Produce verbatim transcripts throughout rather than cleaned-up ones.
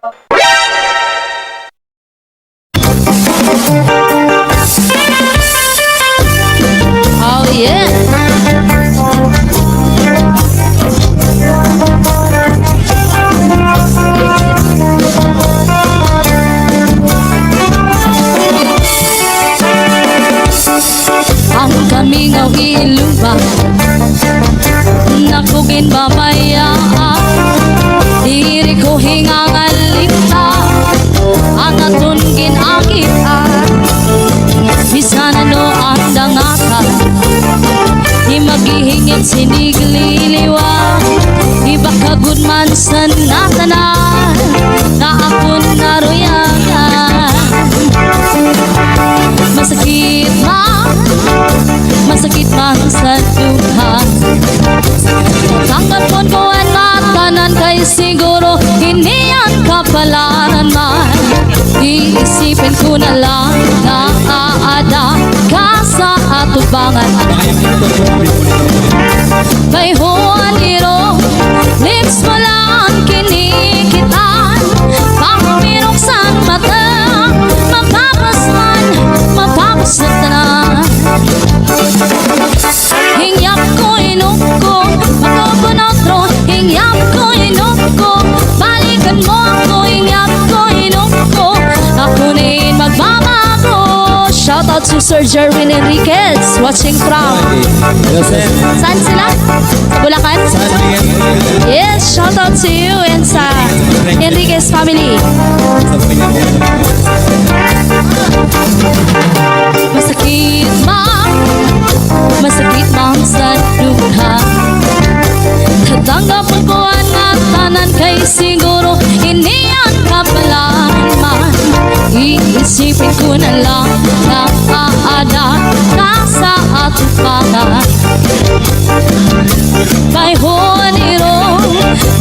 Oh, yeah. An kamingaw iluba, naku ginbabayaan. Diri ko hingangalinta an aton gin-agian. Bisan ano an dangatan, di maghihingit sinig liliwa. Iba ka gud man sa ngatanan nga akon naruyagan. Masakit man, masakit man sa dughan. Tanggapon ko an ngatanan kay siguro ini an kapalaran man. Iisipin ko na lang nga aada ka sa atubangan. Bayhuan iro, lips mo lang kinikitaan. Pagpirok san mata, mapapasman, mapapasman. Hingyap ko, inok ko, magkapon otro. Hingyap ko, inok ko, balikan mo ako. Hingyap ko, inok ko, ako na in magbabago. Shout out to Sir Jerwin Enriquez, watching from. Hello, sir. Saan sila? Sa Bulacan? Sa Bulacan. Yes, shout out to you and sa Enriquez family. Masakit man, masakit man sa dughan. Tatanggapon ko an ngatanan kay siguro ini an kapalaran man. Iisipin ko na lang nga aada ka sa atubangan. Bayhuan iro,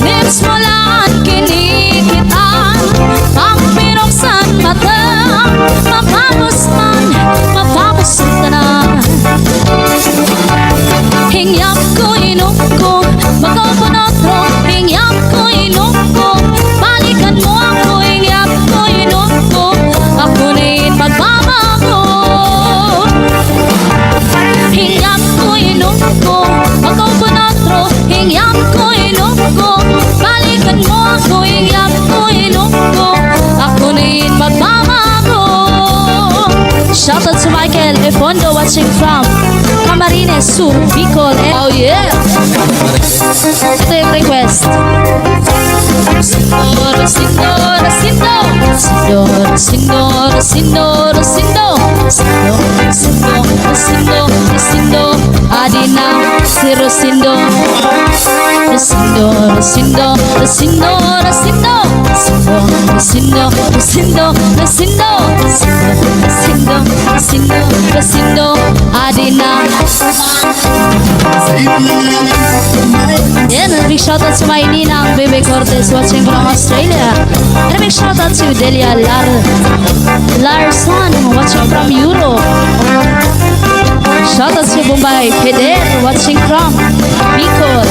lips mo lang kinikitaan. Pagpirok san mata, mapapasman, mapapasman. Hingyap ko, inok ko, magkapon otro. Hingyap ko, inok ko, balikan mo ako. Hingyap ko, inok ko, ako na in magbabago. Hingyap ko, inok ko, magkapon otro. Hingyap ko, inok ko, balikan mo ako. Hingyap ko, inok ko, ako na in magbabago. Shout out to Michael Efondo, watching from Camarines Sur, Bicol. And oh, yeah. Ito yung request. Rosindo, Rosindo, Rosindo. Rosindo, Rosindo, Rosindo, Rosindo. Rosindo, Rosindo, Rosindo, Rosindo. Adi na si Rosindo. Rosindo, Rosindo, Rosindo, Rosindo. Rosindo, Rosindo, Rosindo, Rosindo. Rosindo, Rosindo, Rosindo, Rosindo. Adi na. Yan, a big shoutout to my ninang, Bebe Cortez, watching from Australia. And a big shoutout to Delia Lar-, Larson, watching from Europe. Shoutout to Bombay Peder, watching from Bicol.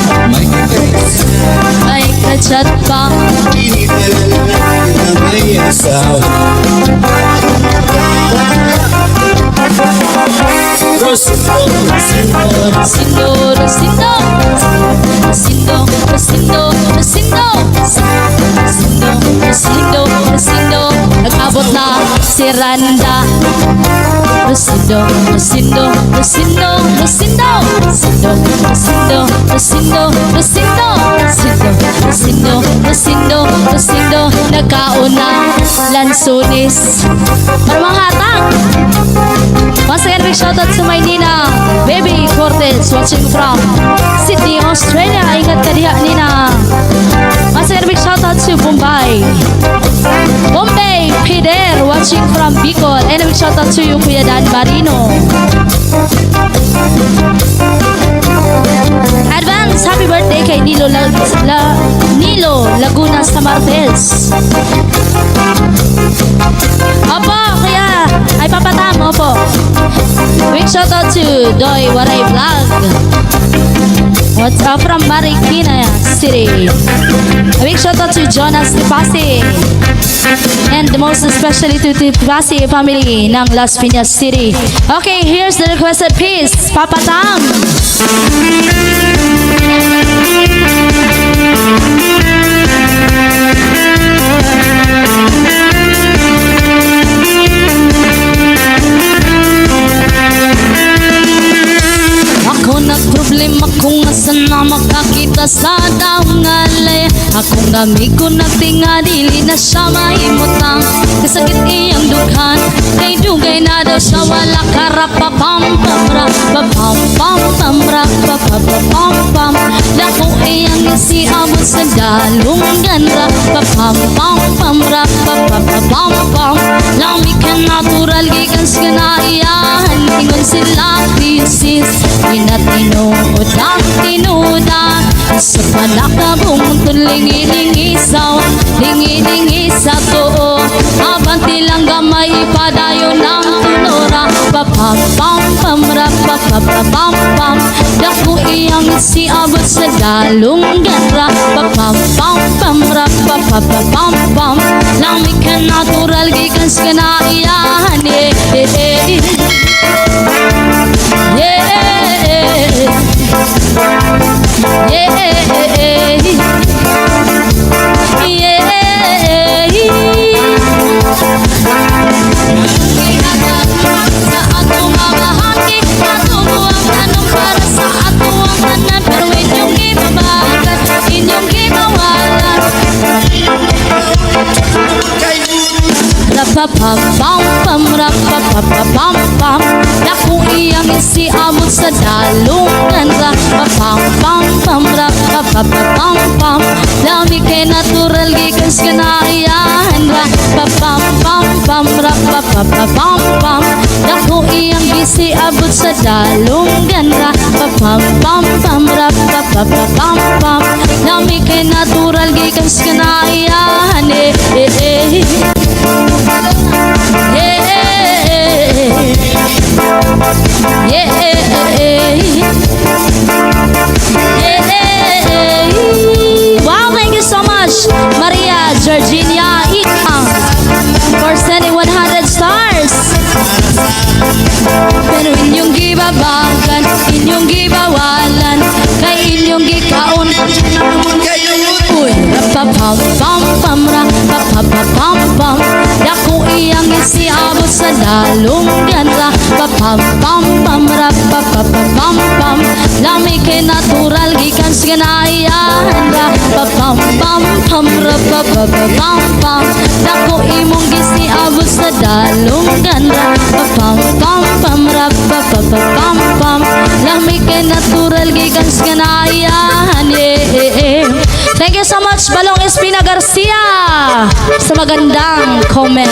May ka-chat pa. Rosindo, Rosindo, Rosindo. Rosindo, Rosindo, Rosindo. Rosindo, Rosindo, Rosindo. Nag-abot na si Randa. Rosindo, Rosindo, Rosindo, Rosindo. Rosindo, Rosindo, Rosindo, Rosindo. Rosindo, Rosindo, Rosindo, Rosindo. Nagkaon na lansones. Para mga hatag. Once again, big shoutout to my ninang, Baby Cortez, watching from Sydney, Australia. Ingat ka diha, ninang. Once again, big shoutout to Bombay. Bombay Pider, watching from Bicol. And a big shoutout to you, Kuya Dan Marino. Advance happy birthday kay Nilo La-, La-, Nilo Laguna Samartes. Opo, kuya. Ay, Papa Tam, opo. Big shoutout to Doy Waray Vlog. What's up from Marikina City? A big shoutout to Jonas Tipasi. And most especially to the Tipasi family ng Las Piñas City. Okay, here's the requested piece, Papa Tam. Ako nagproblema kon asan na makakita sa tawo nga laya. Akon amigo nagtingala, dili na siya mahimutang. Kasakit iyang dughan, kay dugay na daw siya wala ka ra. Papam pam ra, papam pam pam ra, papapapam pam. Dako iyang ngisi abot sa dalunggan ra. Papam pam pam ra, papapapam pam. Lami kay natural gikan sa kinaiyahan. Ingon sila, this is, di na tinuod ang tinudan. Sa panakabungtod, lingi-lingi sa, lingi-lingi sa tuo. Abante lang gamay, ipadayon ang tunora. Papam pam pam ra, papapapam pam. Dako iyang ngisi abot sa dalunggan ra. Papam pam pam ra, papapapam pam. Lami kay natural gikan sa kinaiyahan. Yeah, yeah, yeah. Yeah. Yeah. Yeah. Sa ato nga bahagi, ato buang anong para sa ato ang tanan, pero inyong gibabagan, inyong gibawalan. Rapapapam pam, rapapapam pam. Dako iyang ngisi abot sa dalunggan ra. Papam pam pam, rapapapam pam. Lami kay natural gikan sa kinaiyahan ra. Papam pam pam, rapapapam pam. Dako iyang ngisi abot sa dalunggan ra. Papam pam pam, rapapapam pam. Lami kay natural gikan sa kinaiyahan. Eh, eh, eh. Yeah. Yeah. Yeah. Wow, thank you so much, Maria Georgina Ikang, for sending one hundred stars. Pero inyong gibabagan, inyong gibawalan, kay inyong gikaon. Uy, rapapam pam pam ra, papapapam pam. Dako iyang ngisi abot sa dalunggan ra. Papam pam pam ra, papapapam pam. Lami kay natural gikan sa kinaiyahan ra. Papam pam pam ra, papapapam pam. Dako imong ngisi abot sa dalunggan ra. Papam pam pam ra, papapapam pam. Lami kay natural gikan sa kinaiyahan, yeah. Thank you so much, Balong Espina Garcia, sa magandang comment.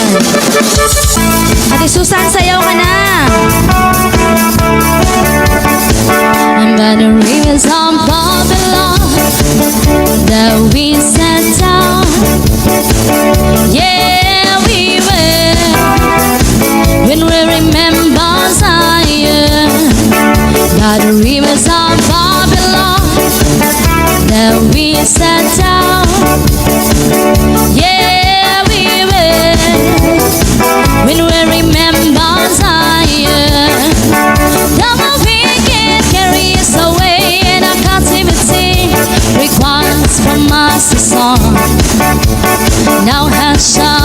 Ate Susan, sayaw ka na. And by the rivers of Babylon, that we sat down. Yeah, we were. When we remember Zion, by the rivers of Babylon, that we sat down. Yeah, we were. When we remember Zion, the wicked carry us away, and our captivity requires from us a song. Now has shine